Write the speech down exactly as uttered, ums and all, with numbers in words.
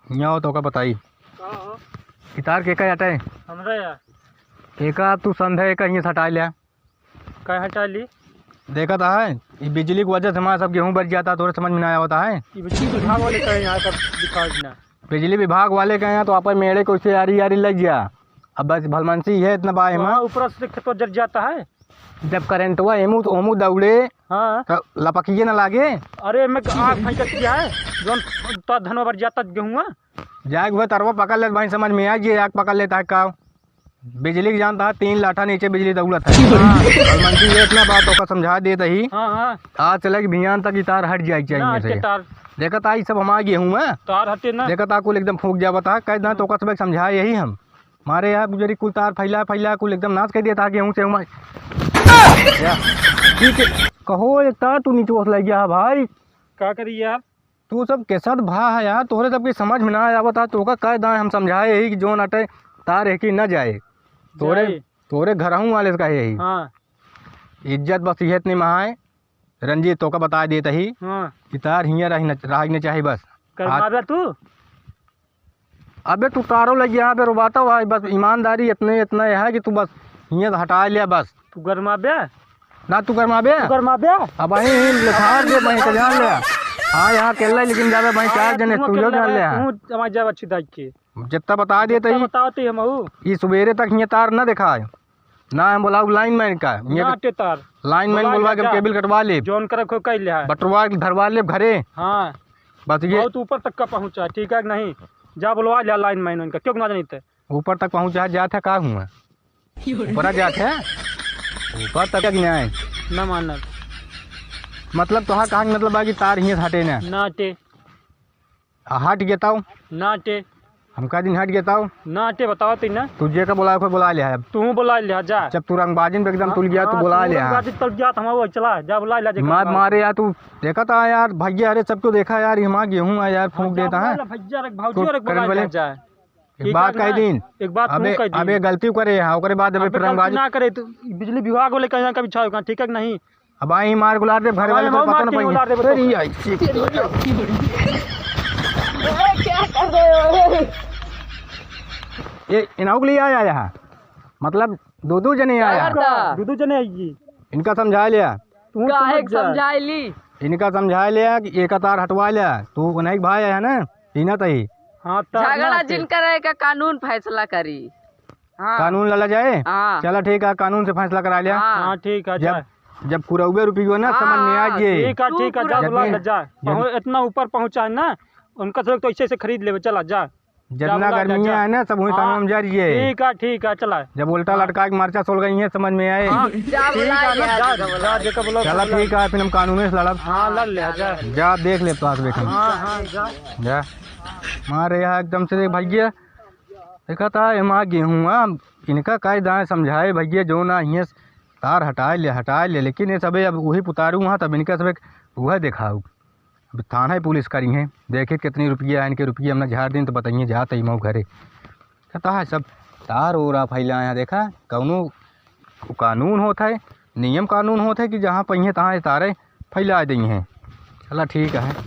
हियाँ आओ, तोका बताई। का हो? ई तार केका हटे? हमरा या। केका तू समझे, एका हियाँ से हटाइ ल्या। काहे हटाइ ली? देखत है, ई बिजली की वजह से हमारा सब गेहूँ बच जाता, तोरे समझ में ना आवत है। ई बिजली विभाग वाले कहे यहाँ सब दिखाओ ना। बिजली विभाग वाले कहे यहाँ तो आपस में एड़े कोई से यारी यारी लग गया। अब बस भलमनसी है इतना बा एमा। हाँ, ऊपर से खेतवा जर जाता है। जब करंटवा एमू तो ओमू दौड़े, हाँ। तो लपकिए न लागे। अरे, मैं आग फेंकत गया है, जौन तो धनवा बच जाता गेहूँवा। जाए के हुए तरवा पकड़ लेत भाई, समझ में आ गया, आग पकड़ लेता है का। बिजली के जानता है, तीन लाठा नीचे बिजली दौड़त है। हाँ। और मंत्री ये इतना बात ओका समझा देत ही। हाँ, हाँ। आज से लेके बिहान तक ई तार हट जाए के ना चाहिए हटे से। तार। देखत आई सब हमार गेहूँ है। तार हटे ना। देखत आ कुल एकदम फूक जावत है, कह दें तो ओका सब समझाए यही हम। मारे यार गुजरी कुल तार फैला फैला कुल एकदम नाश कर दिया था गेहूँ से हमार। या, ठीक है। कहो एक तार तू नीचे ओस लग गया है भाई। का करी यार? तू सब के साथ भा है यार, तोहरे सबके समझ में ना आवत है, तोका कह दाएँ हम समझाए यही कि जौन अटे तार है कि न जाए। तोरे, जाए। तोरे घरहूँ वाले से कहे यही। हाँ। इज्जत बस इहे इतनी महाए, रंजीत तोका बता देत ही हाँ। कि तार हियाँ रही न, रहे के न चाही बस। करवाबे तू? अबे तू तारो लग यहाँ पे रोबाता हुआ है, बस ईमानदारी इतने, इतना है कि तू बस हियाँ से हटा लिया बस। तू गरमाबे? ना तू गरमाबे? तू गरमाबे? अब वहीं ही लिखार दे, वहीं से जान ले। हाँ, यहाँ अकेला ही, लेकिन ज्यादा वहीं चार जने तू लोग जान ले। तू हमारे जब अच्छी दाई के। जितना बता देते जितना ही। बताते हम हूँ। ये सुबेरे तक हियाँ तार ना दिखाए। ना हम बोलाऊ लाइनमैन का। ये ना टे तार। लाइनमैन बोला बोलवा जा, के जा। केबल कटवा ले। जौन करे को कह ले है। बटरवा के धरवा ले घरे। हाँ। बस ये बहुत ऊपर तक का पहुँचा, ठीक है कि नहीं? जा बोलवा ले लाइनमैन उनका, क्यों ना जानी ते? ऊपर तक पहुँचा जात है का हुआ? ऊपर आ जात है? ऊपर तक क्या गिनाए? ना मानब। मतलब तोहार कहा के मतलब बा कि तार हियाँ से हटे ना? ना हटे। आ, हट गया ताऊ। ना हटे। हम का दिन हट गया ताऊ? ना हटे, बताओ तो ना। तू जे का बोला, कोई बोला ले अब। तू बोला ले, जा। जब तू रंगबाजी में एकदम हाँ, तुल गया, तू हाँ, बोला तू ले। रंगबाजी तुल गया, तो हम वो चला, जा बोला ले, जे का मार बोला। मारे यार, तू देखा था यार, भैया, अरे सबको देखा यार, ये हमार गेहूँ है यार, फूंक हाँ, जा देता बोला है। ले, भैया, रे, भौजी, तू रे, बोला करंट वाले ले, जा। एक ठीक बात है कह ना? दीन। एक बात अबे, तू कह दीन। अबे गलती करे है, ओकरे बाद अबे अबे फिर गलती रंगबाजी ना करे, तू बिजली विभाग वाले कहीं कभी छाव, ठीक है कि नहीं? अब आई मार गुलार दे, भरे अब वाले आई तो मार पता ना के पाएंगे। गुलार दे, अरे बताओ। आई, ठीक है। क्या कर रहे हो? ये इनाऊ के लिए आया यहाँ, मतलब दो दो जने आया। क्या करता? दो दो जने आइए। इनका समझा लिया। तू काहे समझ जा। समझाई ली? इनका समझा लिया कि एक तार हटवा लिया। तू उन्हीं भाई है ना, तीना तही। हाँ, तार झगड़ा ना जिन करे का कानून फैसला करी। हाँ। कानून लड़ा जाए? हाँ। चला ठीक है, कानून से फैसला करा लिया। हाँ। हाँ, ठीक है, जब, जा। जब पुरौबे रुपये ना, हाँ, समझ में आ हाँ, गए। ठीक है, तू ठीक है, जा, पुरौबे। बुला ले, जा। जब पहुँ-, इतना ऊपर पहुँचा ना, उनका से तो ऐसे, ऐसे खरीद लेवे, चला, जा। जितना जा, बुला ले, गर्मी जा। है ना, सब वही हाँ, कानून में जा रही है। ठीक है, ठीक है, चला। जब उल्टा हाँ। लटका के मरचा सोल गई है, समझ में आए। हाँ, जा, ठीक बुला है ले, ना, जा, जा, जा, बुला। जेकर बोला, चला, बोला। ठीक है, फिर हम कानून से लड़ब। हाँ, लड़ ले, जा। जा, देख ले, पास बैठे। हाँ, हाँ, जा। जा। मारे यहाँ एकदम से देख भैया, देखा था, एमा गेहूँ, इनका काहे दाएँ समझाए भैया, जो ना हियाँ तार हटाए ले, हटाए ले, लेकिन ये सबे अब वही पुतारू वहाँ, तब इनका सबे वह देखाऊ। अब थाना पुलिस करी है, देखित कितनी रुपया है इनके, रुपया हमने झाड़ दिन तो बताइए, जात ही मऊ घरे। कहता है सब तार ओरा फैलाया, देखा, कौनो कानून होत है, नियम कानून होत है कि जहाँ पहिए तहाँ तारे फैला दी हैं। चला ठीक है,